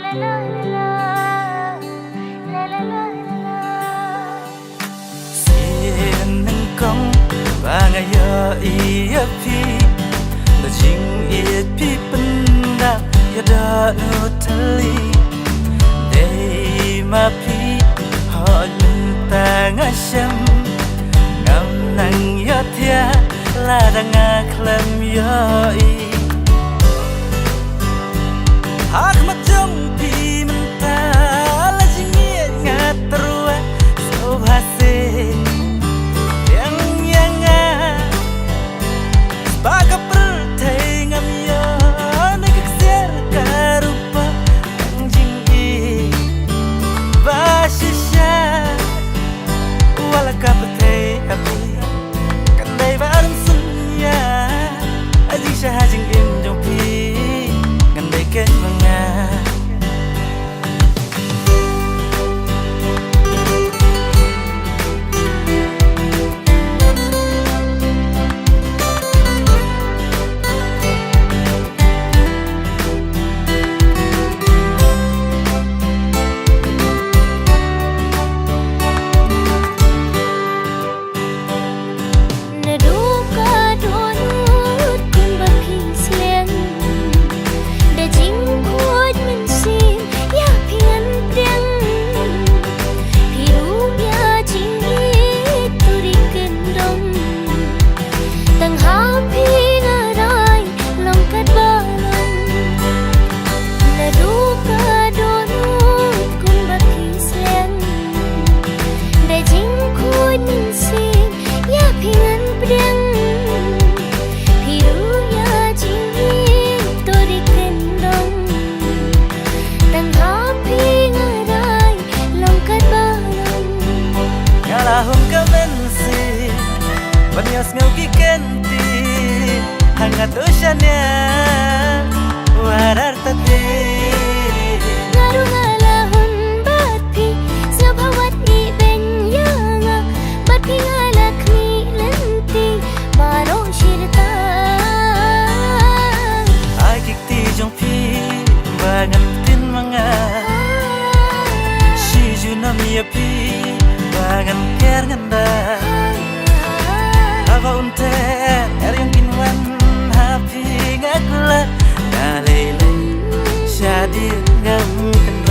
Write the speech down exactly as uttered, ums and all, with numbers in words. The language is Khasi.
Sien nyngkong ba nga ïohi ïa phi, ba jingïeit phi pynda ïa dohnud tylli. Dei ma phi hooid mynta nga shem, ngam nang ïohthiah lada nga khlem ïohi. Ha khmat jong phi mynta la jingïeit nga tyrwa sngewbha se pdiang ïa nga. Ba ka pyrthei ngam ïoh na ka ksiar ka rupa, tang jingïeit ba shisha. Wat la ka pyrthei ha phi kan dei ba rynsun ïa, ha jingshisha ha jingim jong phi ngan dei keiñ ma nga. Naduh ka dohnud kumba phi sliang, da jingkhuid mynsiem ïa phi ngan pdiang. Phi ruh ïa jingïeit to ri kyndong, tang ha phi nga rai long katba long. Naduh ka dohnud kumba phi sliang, da jingkhuid mynsiem ïa phi ngan pdiang. Phi ruh ïa jingïeit to ri kyndong, tang ha phi nga rai long katba long. Nga la hum ka mynsiem ban ïa sngew ki kyntien, ha nga to shaniah wat artatien. Nga ruh nga la hun bad phi, sngewbha wat ibeiñ ïa nga, bad phi nga la khmih lynti baroh shi rta. Ai ki kti jong phi ba ngan ktien ma nga, shi junom ïa phi ba ngan ker ngan da. Haba un ter ïa kin wan ha phi nga klet, nga lei lei shadien ngam kynduh.